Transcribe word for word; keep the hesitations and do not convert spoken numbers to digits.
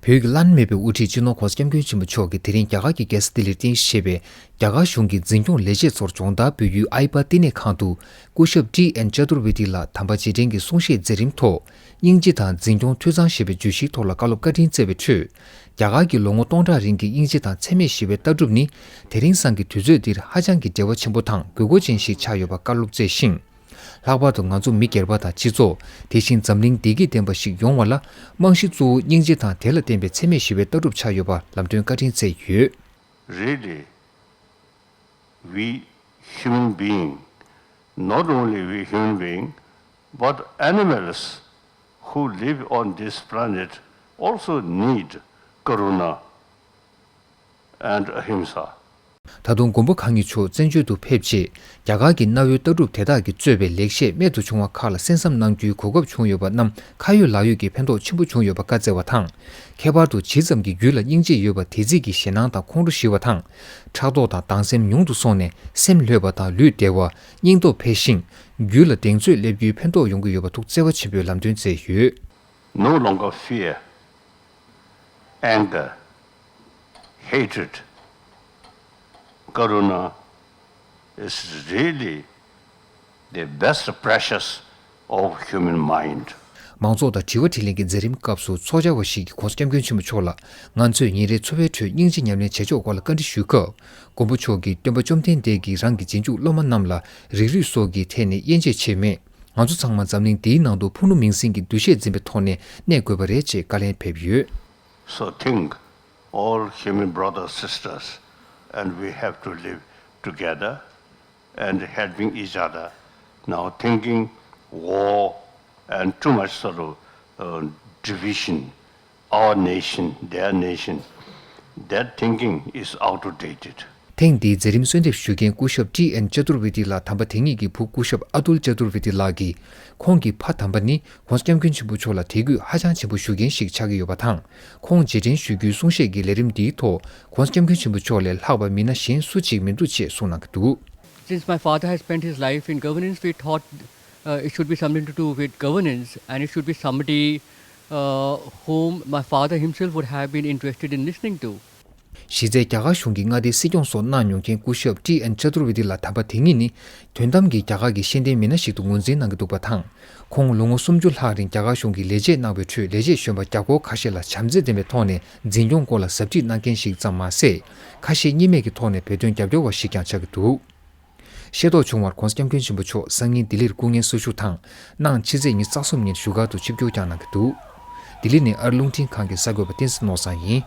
བོད་ཀྱི་བླ་ན་མེད་པའི་དབུ་ཁྲིད་སྤྱི་ནོར་༸གོང་ས་༸སྐྱབས་མགོན་ཆེན་པོ་མཆོག་གིས་དེ་རིང་རྒྱ་གར་གྱི་རྒྱལ་ས་ལྡི་ལིར་རྟེན་གཞི་བྱས་པའི་རྒྱ་གར་གཞུང་གི་འཛིན་སྐྱོང་ལས་བྱེད་ཚོར་སྦྱོང་བརྡར་འབུལ་ཡུལ་ཨའི་པ་བསྟི་གནས་ཁང་དུ་སྐུ་ཞབས་ཊི་ཨེན་ཅ་དུར་ཝེ་ཏི་ལགས་དམ་པ་རྗེས་དྲན་གྱི་གསུང་བཤད་མཛད་རིམ་ཐོག་སྙིང་རྗེ་དང་འཛིན་སྐྱོང་འཐུས་ཚང་ཞེས་པའི་བརྗོད་གཞིའི་ཐོག་ལ་བཀའ་སློབ་བཀའ་དྲིན་སྩལ་བའི་ཁྲོད། རྒྱ་གར་གྱི་ལོ་ངོ་སྟོང་ཕྲག་རིང་གི་སྙིང་རྗེ་དང་འཚེ་མེད་ཞི་བའི་ལྟ་གྲུབ་ནི་དེ་རིང་སང་གི་དུས་ཚོད་འདིར་ཧ་ཅང་གི་འབྲེལ་བ་ཆེན་པོ་དང་དགོས་མཁོ་ཅན་ཞིག་ཆགས་ཡོད་པ་བཀའ་སློབ་སྩལ་ཞིང་། ལྷག་པར་དུ་ང་ཚོ་མི་སྒེར་པ་དང་སྤྱི་ཚོགས། དེ་བཞིན་འཛམ་གླིང་བདེ་སྐྱིད་ལྡན་པ་ཞིག་ཡོང་བ་ལ་རྨང་གཞི་གཙོ་བོ་སྙིང་རྗེ་དང་དེ་ལ་བརྟེན་པའི་འཚེ་མེད་ཞི་བའི་ལྟ་གྲུབ་ཆགས་ཡོད་པ་ལམ་སྟོན་བཀའ་དྲིན་སྩལ་ཡོད། Really, we human being, not only we human being, but animals who live on this planet also need karuna and ahimsa. ད་དུང་མགོན་པོ་གང་ཉིད་མཆོག་བཙན་བྱོལ་དུ་ཕེབས་རྗེས་རྒྱ་གར་གྱི་གནའ་བོའི་ལྟ་གྲུབ་དེ་དག་གིས་གཙོས་པའི་ལེགས་བཤད་རྨད་དུ་བྱུང་བ་ཁག་ལ་གསན་བསམ་གནང་རྒྱུའི་གོ་སྐབས་བྱུང་ཡོད་པ་རྣམས་ཁ་ཡོད་ལག་ཡོད་ཀྱི་ཕན་ཐོགས་ཆེན་པོ་བྱུང་ཡོད་པ་བཀའ་སྩལ་བ་དང་། ཁྱད་པར་དུ་ཇི་ཙམ་གྱིས་རྒྱུད་ལ་སྙིང་རྗེ་ཡོད་པ་དེ་ཙམ་གྱིས་ཞེད་སྣང་དང་ཁོང་ཁྲོ་ཞི་བ་དང་། ཕྲག་དོག་དང་སྡང་སེམས་ཉུང་དུ་སོང་ནས་སེམས་ལྷོད་པ་དང་ལུས་བདེ་བ། སྙིང་སྟོབས་འཕེལ་ཞིང་། རྒྱུད་ལ་གདེང་ཚོད་སླེབས་རྒྱུའི་ཕན་ཐོགས་ཡོང་གི་ཡོད་པ་ཐུགས་བརྩེ་བ་ཆེན་པོས་ལམ་སྟོན་སྩལ་ཡོད། No longer fear, anger, hatred. Karuna is really the best precious of human mind. མང་ཚོགས་དང་དྲི་བ་དྲིས་ལན་གྱི་མཛད་རིམ་སྐབས་སུ་ཚོགས་བཅར་བ་ཞིག་གིས་༸གོང་ས་༸སྐྱབས་མགོན་ཆེན་པོ་མཆོག་ལ་ང་ཚོས་ཉིན་རེའི་འཚོ་བའི་ཁྲོད་སྙིང་རྗེ་ཉམས་ལེན་བྱེད་ཕྱོགས་སྐོར་ལ་བཀའ་འདྲི་ཞུས་སྐབས། མགོན་པོ་མཆོག་གིས་སྟོན་པ་བཅོམ་ལྡན་འདས་ཀྱིས་རང་གི་རྗེས་འཇུག་སློབ་མ་རྣམས་ལ་རིགས་རུས་སོགས་ཀྱི་ཐད་ནས་དབྱེ་འབྱེད་བྱས་མེད། ང་ཚོ་ཚང་མ་འཛམ་གླིང་འདིའི་ནང་དུ་ཕུ་ནུ་མིང་སྲིང་གི་འདུ་ཤེས་འཛིན་པའི་ཐོག་ནས་གནས་དགོས་པ་རེད་ཅེས་བཀའ་ལན་ཕེབས་ཡོད། So think, all human brothers, sisters, and we have to live together and helping each other. Now thinking war and too much sort of uh, division, our nation, their nation, that thinking is outdated. ཐེངས་འདིའི་མཛད་རིམ་གསོལ་འདེབས་ཞུ་མཁན་སྐུ་ཞབས་ཊི་ཨེན་ཅ་དུར་ཝེ་ཏི་ལགས་དམ་པ་དེ་ཉིད་ཀྱི་བུ་སྐུ་ཞབས་ཨ་ཏུལ་ཅ་དུར་ཝེ་ཏི་ལགས་ཀྱིས། ཁོང་གི་ཕ་དམ་པ་ནི་༸གོང་ས་༸སྐྱབས་མགོན་ཆེན་པོ་མཆོག་ལ་དད་གུས་ཧ་ཅང་ཆེན་པོ་ཞུ་མཁན་ཞིག་ཆགས་ཀྱི་ཡོད་པ་དང་། ཁོང་རྗེས་དྲན་ཞུ་རྒྱུའི་གསུང་བཤད་ཀྱི་ལས་རིམ་འདིའི་ཐོག་༸གོང་ས་༸སྐྱབས་མགོན་ཆེན་པོ་མཆོག་ལས་ལྷག་པ་མི་སྣ་གཞན་སུ་གཅིག་མི་འདུག་ཅེས་གསུངས་གནང་གི་འདུག། Since my father has spent his life in governance, we thought uh, it should be something to do with governance, and it should be somebody uh, whom my father himself would have been interested in listening to. གཞི་རྩའི་རྒྱ་གར་གཞུང་གི་མངའ་སྡེའི་སྲིད་སྐྱོང་སོགས་གནང་མྱོང་མཁན་སྐུ་ཞབས་ཊི་ཨེན་ཅ་དུར་ཝེ་ཏི་ལགས་དམ་པ་དེ་ཉིད་ནི། དོན་དམ་གྱི་རྒྱ་གར་གྱི་ཤེས་ལྡན་མི་སྣ་ཞིག་ཏུ་ངོས་འཛིན་གནང་གི་འདུག་པ་དང་། ཁོང་ལོ་ངོ་སུམ་ཅུ་ལྷག་རིང་རྒྱ་གར་གཞུང་གི་ལས་བྱེད་གནང་བའི་ཁྲོད་ལས་བྱེད་གཞོན་པ་བརྒྱ་སྐོར་ཁ་ཤས་ལ་བྱམས་བརྩེ་ལྡན་པའི་ཐོག་ནས་འཛིན་སྐྱོང་སྐོར་ལ་ཟབ་ཁྲིད་གནང་མཁན་ཞིག་ཙམ་མ་ཟད། ཁ་ཞེ་གཉིས་མེད་ཀྱི་ཐོག་ནས་བོད་དོན་རྒྱབ་སྐྱོར་བ་ཞིག་ཀྱང་ཆགས་ཀྱི་འདུག། ཤེས་རྟོགས་བྱུང་བར་༸གོང་ས་༸སྐྱབས་མགོན་ཆེན་པོ་མཆོག་སང་ཉིན་ལྡི་ལིར་སྐུ་ངལ་གསོ་བཞུགས་དང་། གནངས་ཕྱི་ཚེས་ཉི་ཤུ་རྩ་གསུམ་ཉིན་བཞུགས་སྒར་དུ་ཆིབས་བསྒྱུར་བསྐྱངས་གནང་གི་འདུག། ལྡི་ལི་ནས་ཨར་རླུང་འཕྲིན་ཁང་གི་གསར་འགོད་པ་བསྟན་འཛིན་ནོར་བཟང་ཡིན།